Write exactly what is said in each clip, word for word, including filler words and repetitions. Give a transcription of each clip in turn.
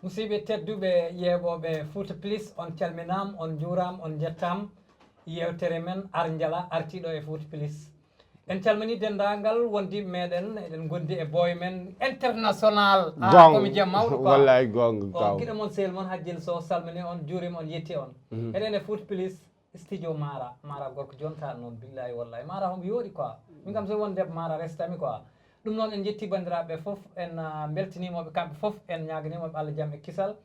Musidɓe tedduɓe yeeɓooɓe Fouta Plus, on calminaama, on njuuraama, on njettaama. Yeewtere men Ar Njala artii ɗo e Fouta Plus. En calminii denndaangal wondiiɓe meɗen, eɗen ngondi e boy men international. Ah, goonga. Ko mi jam mawɗo quoi. Wallaahi goonga, o kaw. Giɗo mon, sehil mon, Hajjil Sow, salminii on, juuriima on, yetti on. Mhm. Eɗen e Fouta Plus, studio Mara, Mara gorko jonta noon, billahi wallahi. Mara homo yooɗi quoi. Min kam so won debbo Mara restami quoi. Ɗum noon en njetti banndiraaɓe fof, en, ah, mbeltaniima ɓe kamɓe fof, en ñaaganiima ɓe Allah jam e kisal.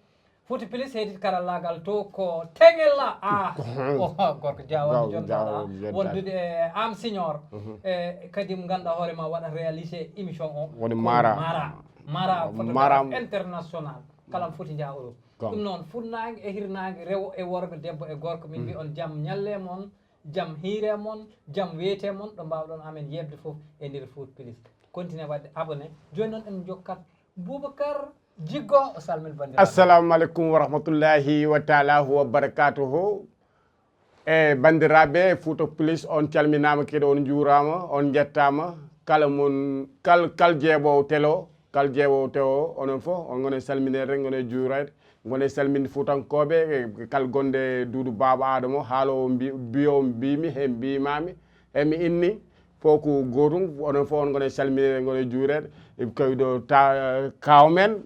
Fouta Plus heedii karallaagal to ko Teŋella. Ah, oh, gorko Diaw, Diaw, jonta Diaw, wondude e am senior. Mhm. E kadi mo ngannduɗaa hoore ma waɗa réalisé émission o. Woni ko Mara. Mara. Mara, photographe international. Kala mo foti njaha Europe. Goonga. Ɗum noon, funnaange e hirnaange, rewo e worgo, debbo e gorko, min mbi on jam ñalle mon, jam hiire mon, jam weete mon, ɗo mbaawɗon amen yeɓde fof e nder Fouta Plus. Continue waɗde abonné. Jooni noon en njokkat Boubacar Jiggo, o salmin banndiraaɓe. Assalamu aleykum wa rahmatullahi wa taala wa barakatuhu. E banndiraaɓe Fouta Plus, on calminaama kadi, on njuuraama, on njettaama. Kala mon, kal-, kal jeeɓoowo telo, kal jeeɓoowo tewo, onon fof, on ngone salmineede, ngone juureede, ngone salminde Fuutankooɓe, e kal gonde Duudu Baaba Aadama, haaloowo mbi-, mbiyoowo mbiimi, he mbiimaami, he mi inni, fof ko gootum, onon fof on ngone salmineede, ngone juureede. E kawi ɗo ta-, kaaw men,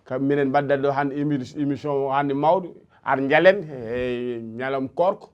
ka minen mbaɗda ɗo hannde émi-, émission o hannde mawɗo, Ar Njalen, e ñalawma koorko,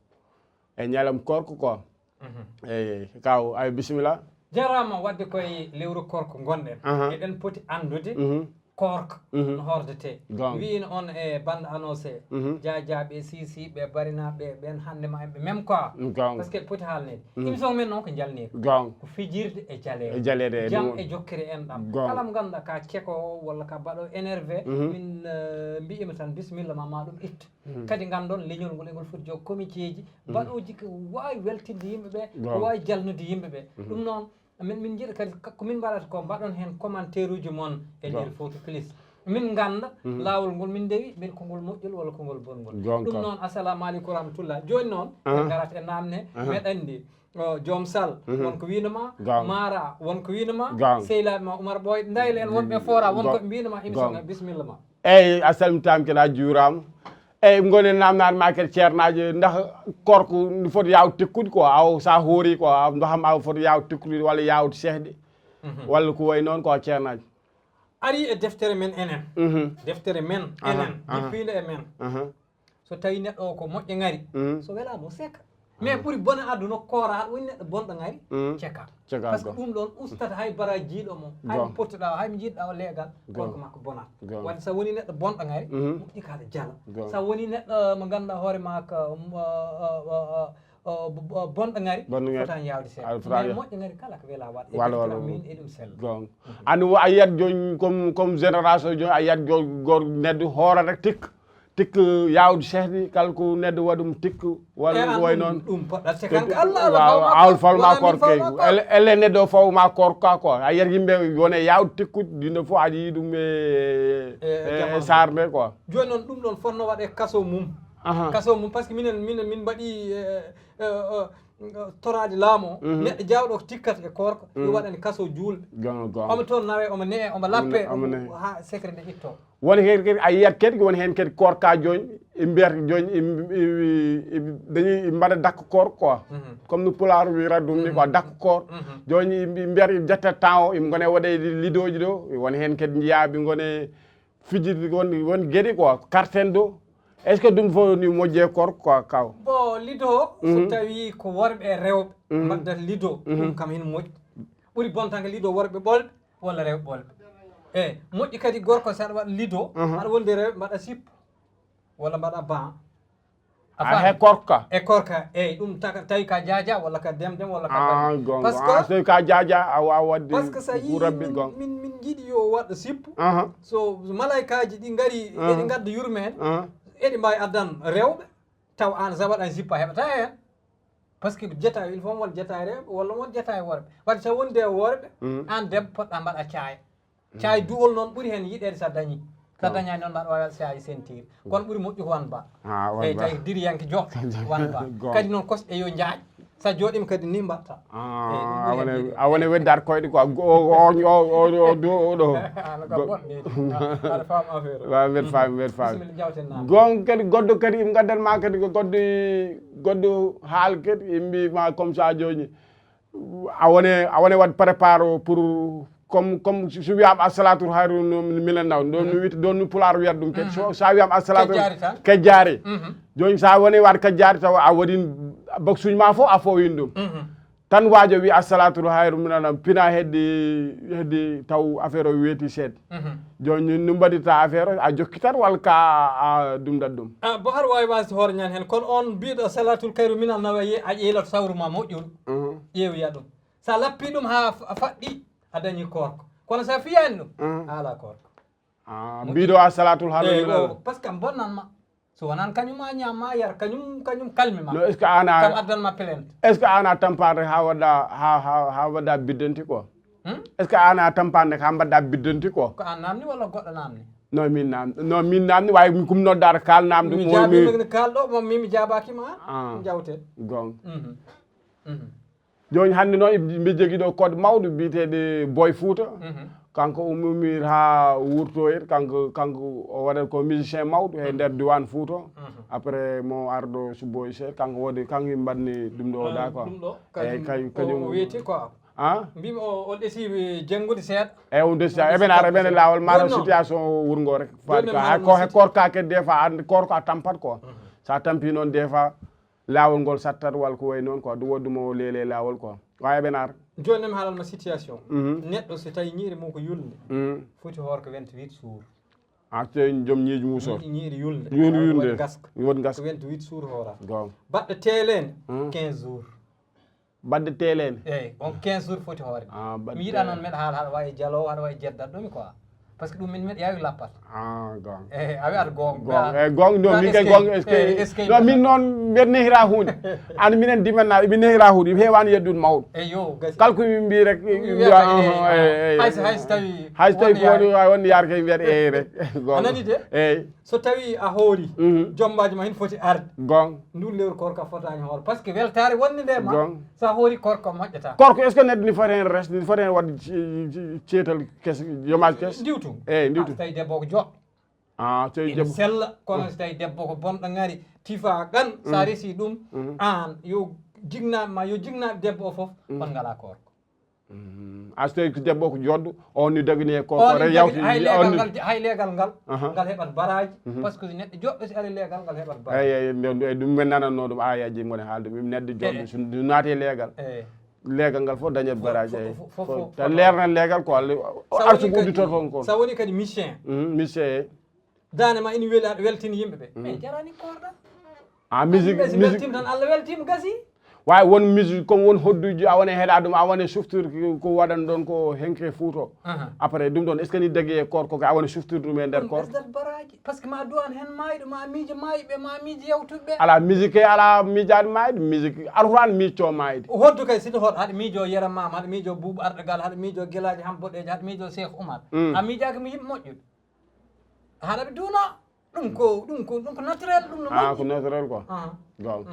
e ñalawma koorko quoi. Mhm. Eyi, kaw, ay, bisimilla. Jarama, wadde koye lewru koorko gonɗen. Aha. Eɗen poti anndude Mhm. koorka Mhm. no hoordete. Goonga. Wiyino on e bande annoncé, Mhm. jaajaaɓe, siisiiɓe, barinaaɓe, ɓen hannde ma ɓe même quoi. Goonga. Parce que poti haalneede. Mhm. Émission men noon ko jalneede. Goonga. Ko fijirde e jaleede. E jaleede, jam ɗum e jokkere enɗam. Goonga. Kala mo ngannduɗaa ka ceko walla ka baɗo énervé, Mhm. min, eh, mbi'ima tan bisimilla ma, ma ɗum ittu. Mhm. Kadi nganndon leñol ngol, e ngol foti jogo comité ji, Mhm. baɗooji ko waawi weltinde yimɓe ɓe, ko Goonga. waawi jalnude yimɓe ɓe. Mhm. Ɗum noon, min, min njiɗa kadi ka-, ko min mbaɗata ko, mbaɗon heen commentaire uji mon e nder Goonga. Fouta Plus. Min ngannda Mhm. laawol ngol min ndewi, mbele ko ngol moƴƴol walla ko ngol bonngol. Goonga. Ɗum noon, assalamu aleykum wa rahmatullah. Jooni noon, Aha. en ngarat e naamne, Aha. meɗen ndi. O, Joom Sal, Mhm. won ko wiino ma, Goonga. Mara, won ko wiino ma, Goonga. Seylaaɓe ma, Oumar Ɓooy, Ndayla en, wonɓe Fora, won ko Goonga. Wiino ma, émission Goonga. Ga, bisimilla ma. Eyi, a salmitaama kadi, a juuraama. Eyi, ngoni naamnaade ma kadi, ceernaajo, ndax koorko no foti yaawde tekkude quoi, aw so a hoori quoi, aw, ndax am aw foti yaawde tekkude walla yaawde sehde, Mhm. walla ko wayi noon quoi, ceernaajo? Ari e deftere men enen. Mhm. Deftere men Aha, enen, aha. Jippiinde e men. Aha. So tawi neɗɗo o ko moƴƴo ngari, Mhm. so welaama o seeka. Mais Mhm. ɓuri bone aduna ko kooraa, woni neɗɗo bonɗo ngari, Mhm. ceka. Ceka, Parce que goonga. Ɗum ɗoon ustata hay bara jiiɗo mo, hay mo Goonga. Pottuɗaa, hay mo njiɗɗaa o leegal, Goonga. Koorko makko bonat. Goonga. Wadde so woni neɗɗo bonɗo ngari, Mhm. moƴƴi ka aɗa jala. Goonga. So woni neɗɗo mo ngannduɗaa hoore ma ko, um, uh, uh, uh, uh, uh, b-, b-, bonɗo ngari, Bonɗo ngari. Fotaani yaawde seeɗa. Aɗa fotaani Mais ya- moƴƴo ngari kala ko welaa waɗ. E Walla, deftere walla, am walla. Min e ɗum sella. Goonga. Mhm. Ani wo a yiyat jooni comme, comme génération jooni, a yiyat jo-, gor-, neɗɗo hoorata tik, tik yaawde sehdi, kala ko neɗɗo waɗi ɗum tik, walla Eh, ko an wayi ɗum, noon. Ɗum poɗɗa sekan ko Allah, Allah Waaw, fawma Allah ko, fawma wona min koorka fawma ko. Elle, elle neɗɗo fawma koorka quoi. A yiyat yimɓe wona yaawde tikkude, yimɓe fof aɗa yiyi ɗum e, E, e, e jamaanu. Saar ɓe quoi. Jooni noon ɗum ɗoon fotno waɗe kaso mum. Aha. Kaso mum, parce que minen, minen, min mbaɗi, eh, eh, eh, eh, toraade laamu o, Mhm. neɗɗo jaawɗo ko tikkata e koorka, Mhm. ɗum waɗani kaso juulɓe. Goonga, goonga. Omo toon nawe, omo ne'e, omo lappe, Omo ne-, omo ne- haa secret nde itto. Woni heen kadi, a yiyat kadi, woni heen kadi koorka jooni, e mbiyata jooni, e, e, e, e, dañi, e mbaɗa dakko koor quoi. Mhm. Comme no Pulaar wiyata ɗum ni quoi, Mhm. dakko koor. Mhm. Jooni, e mbi-, mbiyata, e jetta temps o, e ngone waɗe lidooji ɗo, woni heen kadi njiyaa ɓe ngone fijirde won, won geɗe quoi, karten ɗo. Est-ce que ɗum fof ni moƴƴe koor quoi, kaw? Bon, lido, so Mhm. tawi ko worɓe e rewɓe Mhm. mbaddata lido, Mhm. ɗum kam hino moƴƴi. Ɓuri bonta ko lido worɓe ɓolɓe walla rewɓe ɓolɓe. E moƴƴi kadi gorko, so aɗa waɗa lido, Mhm. aɗa wondi e rewɓe, mbaɗa sippo walla mbaɗa ban. A A faami? He koorka. E koorka, eyi, ɗum taka-, tawi ka jaaja walla ka demdem walla ka Ah, bandi. Goonga. Parce que Ah, so tawi ka jaaja, a waawa waɗde Parce que so a ko yii rabbi min, goonga. Min, min njiɗi yo waɗ sippo. Aha. So malaykaaji ɗi ngari, Aha. Eɗi ngadda yurmeen, Aha. Eɗi mbaawi addan rewɓe, taw aan so a waɗaani sippo a heɓataa heen. Parce que jetaay, il faut won jetaay rewɓe, walla won jetaay worɓe. Wadde so wonde e worɓe, Mm. aan debbo poɗɗa mbaɗa caaya. Caay duwol noon ɓuri heen yiɗeede so a dañii. So a Goonga. Dañaani noon mbaɗa waawi waɗ caay sentiir. Kono ɓuri moƴƴu ko wan ba. Ah, wan Eyi, ba. Tawi diriyanke jo, wan ba. Goonga. Kadi noon kosɗe yo njaaj. So a jooɗiima kadi ni mbaɗta. A wone weddaade koyɗe quoi. O ɗo. Aɗa faam affaire. Waaw, mbeɗa faami, mbeɗa faami. Bisimilla, jawten naam. Gon kadi goɗɗo kadi im gaddan ma kadi ko goɗɗo goɗɗo haal kadi im mbi ma comme ça jooni. A wone a wone waɗ prépare pour comme comme so wiyama assalatul hayru minan nawm ɗon mi wita ɗon mi pulaar wiyata ɗum kadi so sa wiyama assalatul kejjaari tan kejjaari jooni sa woni waɗ kejjaari taw a waɗi baksuji ma fof a fowin ɗum tan waajo wi assalatul hayru minan nawm pina heddi heddi taw affaire o weeti seeɗa jooni no mbaɗirta affaire o a jokki tan walla ka a dumdat ɗum a bo har wawi wasde hoore ñan hen kono on mbiɗo salatul kayru minal nawa a ƴeylata sawru ma moƴƴuru ƴeewoya ɗum sa lappi ɗum ha faɗɗi a dañi koorko kono sa fiyani ɗum a ala koorko mbiɗo a salatul hal par ce que bonnan ma so wonan kañum a ñamma yar kañum kañum kalmi ma no est ce que ana kam addan ma plainte est ce que ana tampade ha waɗa ha ha ha waɗa biddanti quoi est ce que ana tampade ha mbaɗa biddanti quoi ko an namni walla goɗɗo namni no min nam no min namni wawi kum noddata kal namde mi jabi kalɗo mo mi mi jabakima jawte gong joni hannde noon mbi jogui ɗo code mawɗo mbiyeteɗo boy fouta kanko ummir ha wurtoyir kanko kanko o waɗat ko musicien mawɗo e nder diwan fouta après mo arɗo subboy seeɗa kanko wodi kanko yimɓe mbaɗni ɗum ɗo da quoi eyyi kañum kañum weeti quoi a mbimi o on esi jenngude seeɗa eyyi on desi eɓen ara eɓen e lawol mataw situation wurgo rek faade ka hay ko he korka kadi des fois andi korka tampat quoi sa tampi noon des fois laawol ngol sattat walla ko wayi noon quoi ɗum waɗi ɗum o leele laawol quoi wawi ɓe naar joni mi haalan ma situation neɗɗo so tawi ñiiri mum ko yulde foti hoor ko vingt-huit jours a tawi joom ñiiji mum so ñiiri yulde yulde yulde gaska woni gaska vingt-huit jours hoora gon baɗɗo teelende quinze jours baɗɗo teelende eyyi on quinze jours foti hoore mi yiɗa noon meɗa haala haɗa wawi jalowo haɗa wawi jeddat ɗum quoi par ce que ɗum min meɗa yawi lappat ah gon eh awi ar gon gon eh gon no min kay gon est ce que no min non mbeɗa nehira hunde an minen dimanna mi nehira hunde mi hewani yeddude mawɗo eh yo gasi kala ko min mbi rek hay so tawi hay so tawi ko woni wawi wonde yaar kay mbiyata eyyi rek gon anani de eyyi so tawi a hoori jombaji ma hin foti arde gon ndun lewru koor ka fotani hoore par ce que weltare wonde nde ma gon sa hoori koor ko moƴƴata koor ko est ce que neɗɗo ni foti hen resde ni foti hen wadde ceetal kese yomaaji kese ndiwtu eyyi ndiwtu tawi debbo ko joɗɗo a tawi debbo sella kono so tawi debbo ko bonɗo ngari tifa ɗan sa resi ɗum an yo jignaɓe ma yo jignaɓe debbo o foof on ngala koorko a so tawi ko debbo ko joɗɗo on ni dagani e koorko re yawti hay leegal ngal hay leegal ngal ngal heɓat baraji par ce que neɗɗo joɗɗo si ari leegal ngal heɓat baraji eyyi eyyi ɗum men nananno ɗum ayaji gone haalde ɗum neɗɗo joɗɗo so naati e leegal leegal ngal fof dañat baraji eyi tan leernan leegal ko allah arsugo udditoto on kon sa woni kadi musicien musicien eyi dande ma ina weeli aɗa weltina yimɓe ɓe mais jarani korɗa a musique musique tan allah weltima gasi wawi won musique comme won hodduji a wone heeɗa ɗum a wone softirde ko waɗan ɗon ko henke fouto après ɗum ɗon est ce que ni degui e koor koko a wone softirde ɗum e nder koor ɓesdat baraji par ce que ma duwan hen mayɗo ma miijo mayɓe ma miijo yawtuɓe ala musique e ala miijaɗo mayɗo musique alquran miicco mayde hoddu kay sito hoɗ haɗa miijo yeram mama haɗa miijo buuɓo arɗo gal haɗa miijo guelaji ham boɗeji haɗa miijo cheikh oumar a miijaki mo yimɓe moƴƴuɓe haɗa ɓe duuno ɗum ko ɗum ko ɗum ko naturel ɗum no ah ko naturel quoi donc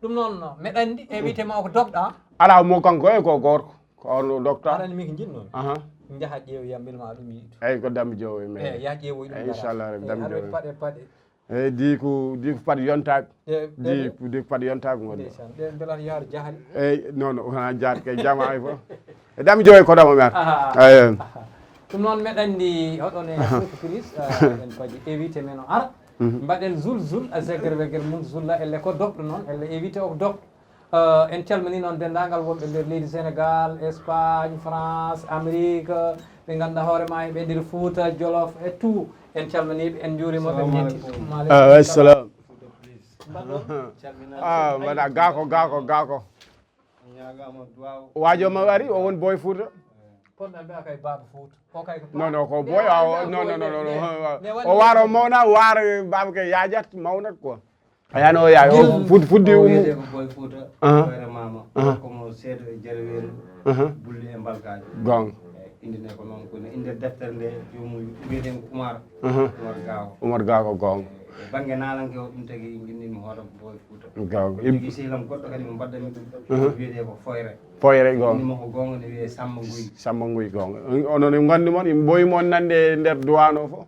ɗum noon meɗa anndi e wiyetema o ko dokɗa ala mo kanko e ko gorko ko on dokta aɗa anndi min ko jinnomi aha jaha ƴeewoya mbelma ɗum yiɗi eyyi ko dammi jowo e men eyyi ya ƴeewoy ɗum inchallah rabbi dammi jowo paɗe paɗe eyyi di ko di ko paɗe yontaɓe di di ko paɗe yontaɓe gonɗo ɓe mbelata yaar jahani eyyi non wona jaat kay jama ay fof e dammi jowo e koɗamo mi ar eyyi ɗum noon meɗa anndi hoɗon e surprise eɗen paji invité men o ara mbaɗen zul zul a zegger wegger mum zulla elle ko dokɗo noon elle invité o ko dokɗo en calmini noon denndaangal wonɓe nder leydi sénégal espagne france amérique ɓe ngannduɗaa hoore ma e ɓe nder fouta jolof e tout en calminiɓe en njuurima ɓe yetti assalam mbaɗa gako gako gako waajo ma ari o won boy fouta non non ko boy awo non non non non o waro mawna waro baba ke yajat mawnat quoi ayano ya fuddi fuddi um boy fouta hoore mama komo seedo e jaraweru bulli e mbalkaji gong indine ko noon kono inde deftere nde jomum wiyeten ko umar umar gawo umar gawo gong Bannge naalanke o, ɗum tagi nginndinmi hoto Boy Fouta. Gaaw. Jogii sehil am goɗɗo kadi mo mbaɗdanmi ɗum. Wiyetee ko Foyre. Foyre, goonga. Innde makko goonga ne wiyee Samba Nguy. Samba Nguy, goonga. Onon en nganndi mon, en ɓooyi mon nande e nder duwaan o fof.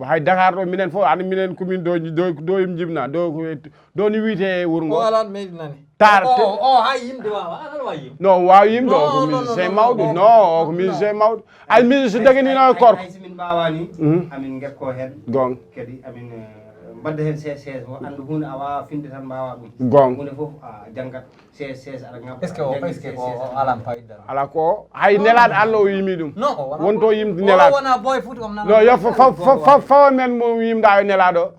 Hay Dakar ɗo, minen fof, an minen ko min do, do, do im jibna, do ko, do ni wiyetee wuro ngo. O alan meɗi nani. Tar o, te- o, o, hay yimde wawa, an aɗa wawi yimde. No, wawi yimde, o ko musicien mawɗo. No, o ko musicien mawɗo. Ay, musicien daganino e korko. Hay si min mbawani, amin gekko hen. Goonga. Kadi amin, eh, mbadda hen C S C S o, andu hunde a wawa finde tan mbawa ɗum. Goonga. Hunde fof a janngat. C S C S aɗa ngam. Est-ce que o, est-ce que ko o alan payidda? Ala ko, hay nelaaɗo Allah o yimi ɗum. No, o wona. Wonto yimde nelaaɗo. O wona Boy Fouta, o nana. No, yo fa, fa, fa, fa, fawa men mo yimda e nelaaɗo.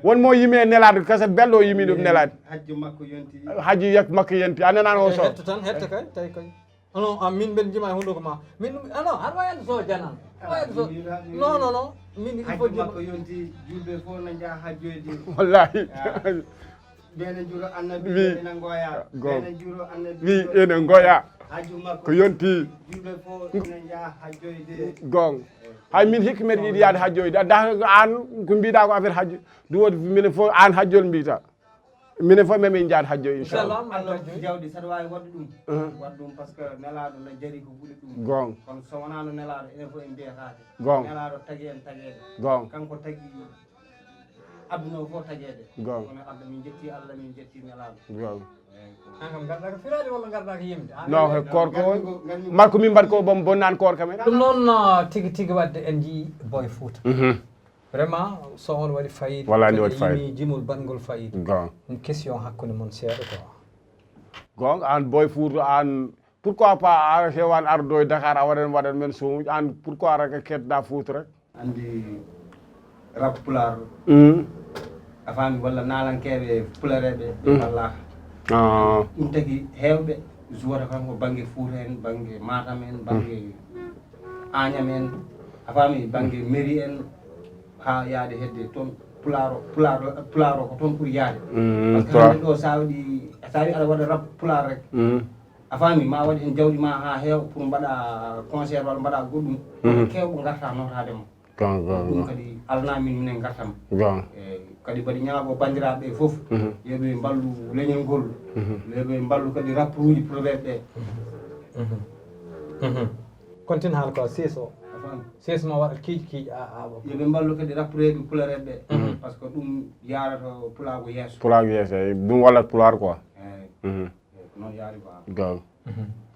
Won mo yimi e nelaaɗo, kasa belɗo o yimi ɗum nelaaɗo. Hajji makko yonti. Hajji yak makko yonti. A nanano o so. Hetto tan, hetto kay, tawi kay. Ono, a, min mbeɗa jima e hunduko ma. Min ɗum, ah, non, aɗa wawi adde so janan. Aɗa wawi adde so. Non, non, non. Min, il faut jima. Hajji makko yonti, julɓe fof na njaha hajjoyde. Wallahi. Ah. Ɓe ene njuro annabi, wi, ene ngoya. Goonga. Ɓe ene njuro annabi. Wi, ene ngoya. Hajju makko. Ko yonti. Julɓe fof ene njaha hajjoyde. Goonga. Hay min hikka meɗen yiɗi yaade hajjoyde. Adda an ko mbiɗa ko affaire hajju. Ɗum waɗi minen fof an hajjol mbiyta. Minen fof memin njahat hajjo, inchallah. Inchallah, Allah hokki jawdi, saɗa wawi waɗde ɗum. Waɗ ɗum, parce que nelaɗo na jari ko ɓuri ɗum. Goonga. Kono so wonano nelaɗo, enen fof en mbiyatake. Goonga. Nelaɗo tagi en tageede. Goonga. Kanko tagi aduna o fof tageede. Goonga. Kono adda min jetti Allah, min jetti nelaɗo. Goonga. An kam garɗa ko firade walla garɗa ko yimde? An no, he koor ko woni. Makko min mbaɗ ko bon, bonnani koor kam en. Ɗum noon, no, tigi tigi wadde en jii Boy Fouta. Mhm. Vraiment, so on waɗi fayida. Wala, ndi waɗi fayida. Yimi jimol baɗngol fayida. Goonga. Ɗum question hakkunde mon seeɗa quoi. Goonga, an Boy Fouta, an pourquoi pas a hewan ardo e Dakar, a waɗan, waɗan men son uji, an pourquoi rek a ketda Fouta rek? Andi rap pulaar. Mm. A faami, walla naalankeeɓe pulareeɓe ɓe mballaka. Ah. Ɗum tagi heewɓe juwata kan ko bannge Fouta en, bannge Matam en, bannge Agnam en, a faami, bannge Mairie en, haa yaade hedde toon pulaaro, pulaaro, pulaaro ko toon ɓuri yaade. Mm, parce que hannde ɗo sa waɗi, sa wi aɗa waɗa rap pulaar rek, a faami, ma waɗi heen jawdi ma haa heewa pour mbaɗa concert walla mbaɗa goɗɗum. Keewɓe ngarta nootaade ma. Goonga, goonga, goonga. Ɗum kadi alana min, minen ngartam. Goonga. E kadi mbaɗi ñaago banndiraaɓe ɓe fof, yo ɓe mballu leñol ngol, yo ɓe mballu kadi rapperuuji pulareeɓe ɓe. Continue haala ko sees o. A faami? Sees ma waɗa kiiƴ kiiƴ a, a, yo ɓe mballu kadi rappereeɓe pulareeɓe ɓe, parce que ɗum yaarata pulaagu yeeso. Pulaagu yeeso, eyi, ɗum wallat pulaar quoi. Eyi. Noon yaari ba. Goonga.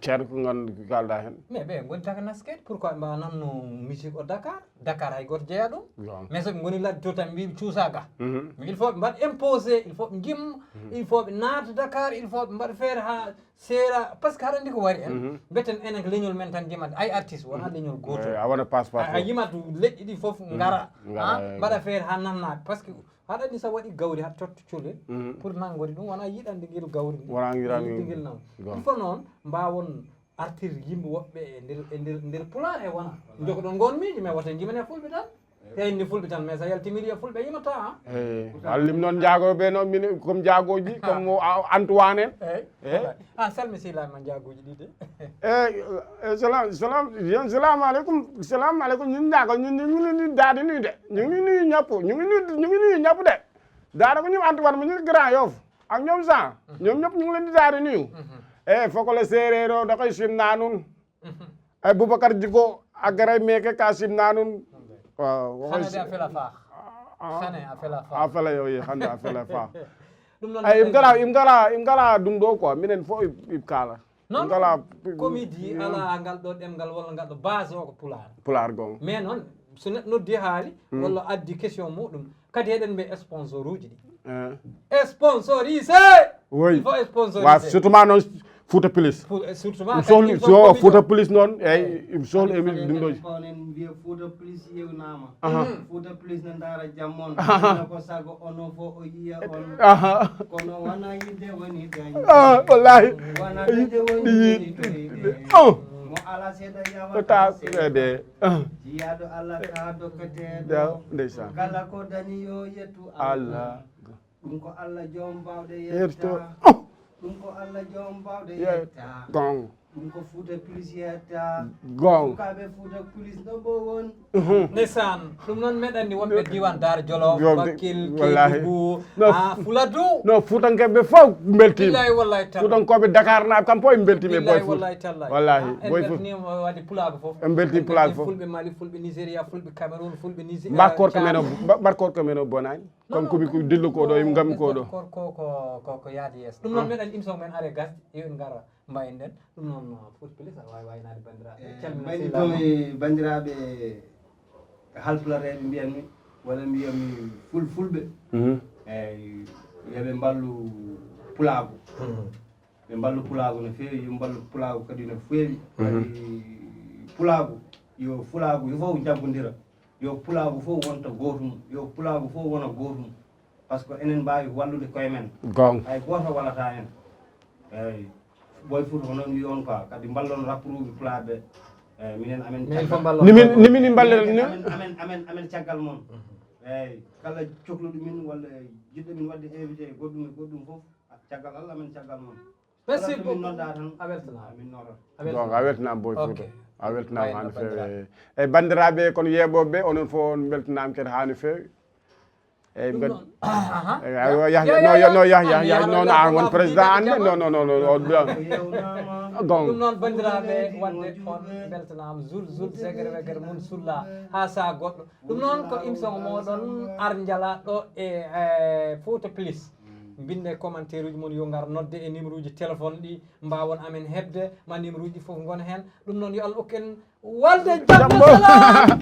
Ceerno, ko ngan kalda hen? Mais ɓe ngoni taka nasket, pourquoi ɓe mbawa nanno musique o Dakar? Dakar hay goto jeeya ɗum. Goonga. Mais so ɓe ngoni ladde to tan mbiɓe cuusa ga. Mais il faut ɓe mbaɗa imposé, il faut ɓe jimma, il faut ɓe naata Dakar, il faut ɓe mbaɗa feere ha seera, parce que haɗa andi ko wari en. Mbeten enen ko leñol men tan jimata, ay artiste wona leñol gotol. Eh, a wona passe passe. A, a yimat leƴƴi ɗi fof ngara, ngara, ha, eh, mbaɗa feere ha nannaɓe, parce que haɗa andi sa waɗi gawri haɗa totta colel, pour nanngode ɗum wona yiɗande ngel gawri ndi. Wona yiɗande ngel. Ngel naw. Goonga. Il faut noon mbawon artir yimɓe woɓɓe e nder, e nder, nder pulaar he wona. Jogoɗon ngon miijo, mais wota jimane fulɓe tan. Te indi fulɓe tan, mais sa yaltimiri e fulɓe yimata, ha? Eh, allim noon jaagoɓe noon, min comme jaagoji, comme mo a-, Antoine en. Eyi. Eh? Ah, salmi sila ma jaagoji ɗi de. Eh, eh, salam, salam, yen salam aleykum, salam aleykum, ñun jaago, ñun, ñun, ñun, daade ni de. Ñu ngi nuyu ñëpp, ñu ngi nuyu, ñu ngi nuyu ñëpp de. Daara ko ñoom Antoine, mu ñu ngi Grand Yoff ak ñoom Jean, ñoom ñëpp ñu ngi leen di daal di nuyu. Eh, fokole seereer o, da koy simna nun. Eh, Boubacar Djigo, a garay meke ka simna nun. Waaw, xane de a fela faax. Ah. Xane a fela faax. A fela yo, ye, xane a fela faax. Ɗum noon. Eh, im ngala, im ngala, im ngala ɗum ɗo quoi, minen fof im, im kala. Non, ngala, komi di ala ngal ɗo ɗemngal walla ngal ɗo base o ko pulaar. Pulaar gonga. Mais noon, so neɗɗo noddi haali, walla addi question muɗum, kadi eɗen mbiya sponsor uji ɗi. Eh. Sponsorisé! Oui. Il faut sponsoriser. Wa, surtout ma noon Fouta Plus. Fou-, eh, surtout ma im sohli, kadi il faut so comité. Fouta Plus noon, eyyi, im sohli kadi emin ɗum ɗo. Fouta Plus yewnama. Aha. Fouta Plus ne ndaara jam mon. Aha. Kono ko sago onon fof o yiya on. Aha. Kono wona yidde woni dañde. Ah, wallahi. Wona dañde woni yiɗde. Oh. Mo ala seeɗa yawata seeɗa. Ah. Jiyaaɗo Allah ka dokketeeɗo. Ndeysaan. Kala ko dañi yo yettu Allah. Allah. Ɗum ko Allah joom bawɗe yetta. Yetto. Oh. Ɗum ko Allah joom bawɗe yetta. Gonga. Ɗum ko Fuuta Plus yetta. Goonga. Sukaaɓe Fuuta Plus no mbo won. Mhm. Ndeysaan, ɗum noon meɗen ni wonɓe diiwaan Daara Jolof, Jolof, Bakkil, wallahi. Kedugu, no, ah, Fuladu. No, Fuutankeeɓe fof mbeltiima. Billahi wallahi tallahi. Fuutankooɓe Dakar na kam fof mbeltiima e Boy Fuuta. Billahi wallahi tallahi. Wallahi, ah, en Boy Fuuta. Mbeltaniima waɗi Pulaagu fof. En mbeltii Pulaagu fof. Fulɓe Mali, Fulɓe Nigeria, Fulɓe Cameroun, Fulɓe Niger. Mbar koorka men o, mba-, mbar koorka men o bonaani. Comme ko mi ko dillo ko ɗo, e ngam ko ɗo. Ko, ko, ko, ko, ko yaadi yeeso. Ɗum noon meɗen émission men are gasde, yo en ngara. Mbayen ɗen. Ɗum noon, Fuuta Plus, aɗa waawi waynaade banndiraaɓe. Eh, calmina mbayni sehilaaɓe toon e banndiraaɓe halpulareeɓe mbiyanmi, walla mbiyami ful-, fulɓe. Mhm. Eeyi, yo ɓe mballu pulaagu. Mhm. Ɓe mballu pulaagu no feewi, yo mballu pulaagu kadi no feewi. Mhm. Kadi pulaagu, yo fulaagu, yo fof njaggondira. Yo pulaagu fof wonta gootum, yo pulaagu fof wona gootum. Par ce que enen mbaawi wallude koye men. Goonga. Hay gooto wallata en. Eeyi. Boy Fuuta ko noon wiyi on quoi. Kadi mballon rappuruuɓe pulaaɓe. Eeyi, minen amen. Minen fof mballon. Ni min, ni min mballira ni. Amen, amen, amen, amen caggal mon. Mhm. Eeyi, kala cokluɗo min walla jiɗɗo min waɗde invité goɗɗum e goɗɗum fof, caggal Allah amen caggal mon. Merci beaucoup. Kala to min nodda tan, a weltanaama. Min noddata. A weltanaama. Donc, a weltanaama Boy Fuuta. Ok. A weltanaama hannde feewi. Eeyi, banndiraaɓe, kono yeeɓooɓe, onon fof on mbeltanaama kadi hannde feewi. Eeyi, ɗum noon. Aha. Eeyi, aywa, Yahya, no, no, Yahya, Yahya, noon aan won président aan de. Non, non, non, non, non, non. Goonga. Ɗum noon, banndiraaɓe, waɗde on mbeltanaama. Zul, zul, zegere, wegere, mun sulla, haa saha goɗɗo. Ɗum noon ko émission mooɗon Ar Njala ɗo e, e Fuuta Plus. Mbinde commentaire uji mon, yo ngar nodde e numéro uji téléphone ɗi mbaawon amen heɓde, ma numéro uji fof ngon heen. Ɗum noon, yo Allah okku en walde jam e salaam.